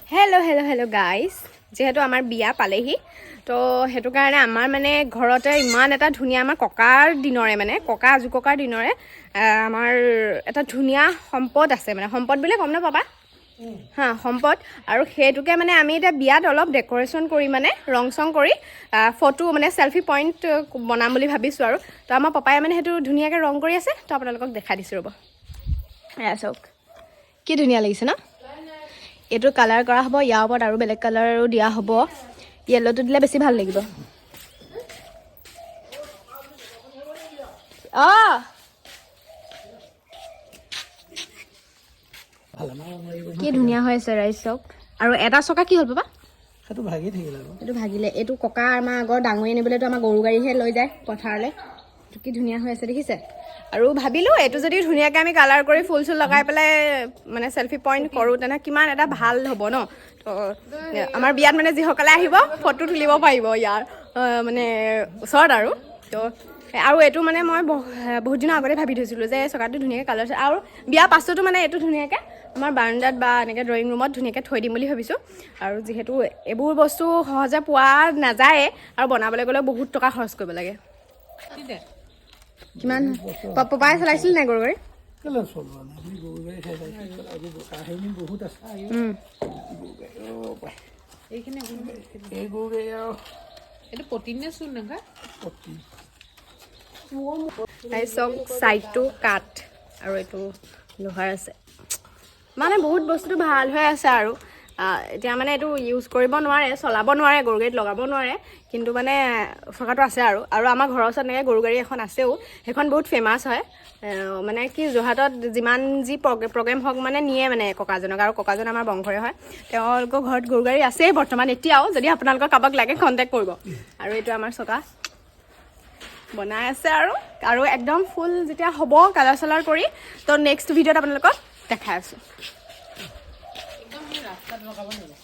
Hello' hello' hello' guys, যিহেতু আমাৰ বিয়া পালেহি, তো সেইটো কাৰণে আমাৰ মানে ঘৰতে ইমান এটা ধুনীয়া আমাৰ ককাৰ দিনৰে, মানে ককা আজু ককাৰ দিনৰে আমাৰ এটা ধুনীয়া সম্পদ আছে। মানে সম্পদ বুলিয়ে ক'ম ন পাপা? হা, সম্পদ। আৰু সেইটোকে মানে আমি এতিয়া বিয়াত অলপ ডেক'ৰেশ্যন কৰি, মানে ৰং চং কৰি ফটো, মানে চেলফি পইণ্ট বনাম বুলি ভাবিছোঁ। আৰু তো আমাৰ পাপাই মানে সেইটো ধুনীয়াকৈ ৰং কৰি আছে। তো আপোনালোকক দেখাই দিছোঁ, ৰ'ব। এয়া চাওক, কি ধুনীয়া লাগিছে ন? এইটো কালাৰ কৰা হ'ব, ইয়াৰ ওপৰত আৰু বেলেগ কালাৰো দিয়া হ'ব। য়েল্ল'টো দিলে বেছি ভাল লাগিব। অঁ, কি ধুনীয়া হৈ আছে ৰাইজ, চাওক। আৰু এটা চকা কি হ'ল পাপা? সেইটো ভাগি থাকিলে আকৌ। এইটো ভাগিলে। এইটো ককা আমাৰ আগৰ ডাঙৰি আনিবলৈতো আমাৰ গৰু গাড়ীহে লৈ যায় পথাৰলৈ। এইটো কি ধুনীয়া হৈ আছে দেখিছে? আৰু ভাবিলোঁ এইটো যদি ধুনীয়াকৈ আমি কালাৰ কৰি ফুল চুল লগাই পেলাই মানে চেলফি পইণ্ট কৰোঁ, তেনে কিমান এটা ভাল হ'ব ন? তো আমাৰ বিয়াত মানে যিসকলে আহিব, ফটো তুলিব পাৰিব ইয়াৰ মানে ওচৰত। আৰু তো আৰু এইটো মানে মই বহুত দিনৰ আগতে ভাবি থৈছিলোঁ যে চকাটো ধুনীয়াকৈ কালাৰ, আৰু বিয়াৰ পাছতো মানে এইটো ধুনীয়াকৈ আমাৰ বাৰাণ্ডাত বা এনেকৈ ড্ৰয়িং ৰুমত ধুনীয়াকৈ থৈ দিম বুলি ভাবিছোঁ। আৰু যিহেতু এইবোৰ বস্তু সহজে পোৱা নাযায়ে আৰু বনাবলৈ গ'লেও বহুত টকা খৰচ কৰিব লাগে। কিমান পপাই চলাইছিল নাই গৰু গাড়ী? কেলে চলোৱা নাই? আমি গৰু গাড়ী চলাইছোঁ। আজি কাহিনী বহুত আছে গৰু গাড়ী। অ' পাই। এইখিনি এই গৰু গাড়ী আৰু এইটো পতিন নে চূণ নাখা? পতি। চাওক, ছাইডটো কাঠ আৰু এইটো লোহাৰ আছে। মানে বহুত বস্তুটো ভাল হৈ আছে। আৰু এতিয়া মানে এইটো ইউজ কৰিব নোৱাৰে, চলাব নোৱাৰে, গৰু গাড়ীত লগাব নোৱাৰে, কিন্তু মানে চকাটো আছে। আৰু আৰু আমাৰ ঘৰৰ ওচৰত এনেকৈ গৰু গাড়ী এখন আছেও, সেইখন বহুত ফেমাছ হয়। মানে কি, যোৰহাটত যিমান যি প্ৰগ্ৰেম হওক, মানে নিয়ে মানে ককাজনক। আৰু ককাজন আমাৰ বংশৰে হয়। তেওঁলোকৰ ঘৰত গৰু গাড়ী আছেই বৰ্তমান এতিয়াও। যদি আপোনালোকৰ কাৰোবাক লাগে, কণ্টেক্ট কৰিব। আৰু এইটো আমাৰ চকা বনাই আছে। আৰু আৰু একদম ফুল যেতিয়া হ'ব, কালাৰ চালাৰ কৰি, তো নেক্সট ভিডিঅ'ত আপোনালোকক দেখাই আছোঁ। একদম সেই ৰাস্তাত লগাব নালাগে।